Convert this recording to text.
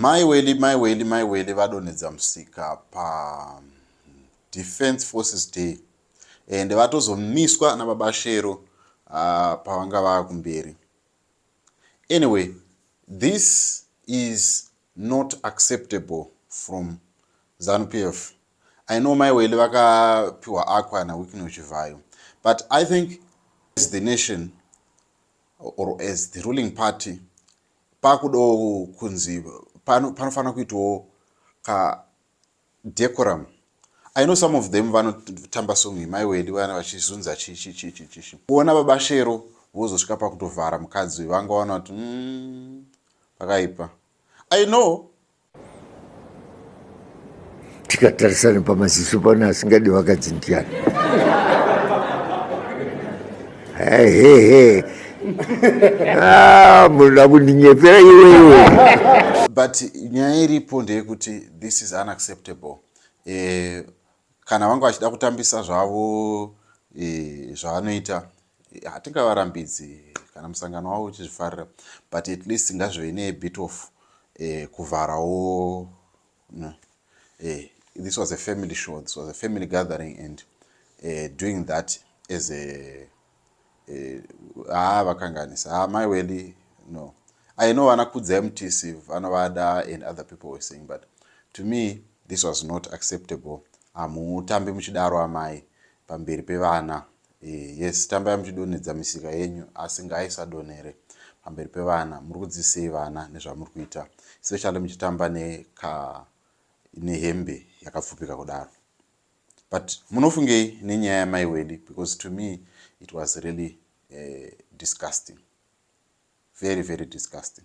Mai Welly, Mai Welly, Mai Welly vadonhedza musika pa Defense Forces Day and vatozomiswa nababa Shero pavanga vakumberi. Anyway, this is not acceptable from Zanu PF. I know Mai Welly vakapiwa aqua naWicknell Chivayo, but I think as the nation or as the ruling party pakudawo kunzi panofanira kuitwawo ka decorum. I know some of them vanotamba song Mai Welly vana vachizunza chi chi chi chi chi kuona baba Shero vozosvika pakutovhara mukadzi uyu, vangaona kuti pakaipa. I know. Tikatarisana pamaziso pano, asingadi vakadzi ndiani? Hehehe, ah, munoda kundinyepera iwewe. But nyaya iripo ndeyekuti this is unacceptable. Kana vanga vachida kutambisa zvavo zvavanoita, hatingavarambidzi kana musangano wavo uchizvifarira, but at least ngazvive nebit of kuvharawo no. This was a family show, this was a family gathering, and doing that as a vakanganisa. Ha, Mai Welly, no. I know vana Kudzai Mutisi vanovada and other people were saying, but to me this was not acceptable. Hamutambi muchidaro amai pamberi pevana. Yes, tambai muchidonhedza misika yenyu, asi ngaisadonhere pamberi pevana. Muri kudzidzisei vana nezvamuri kuita, especially muchitamba neka nehembe yakapfupika kudaro? But munofungei nenyaya yaMai Welly? Because to me it was really disgusting, very very disgusting.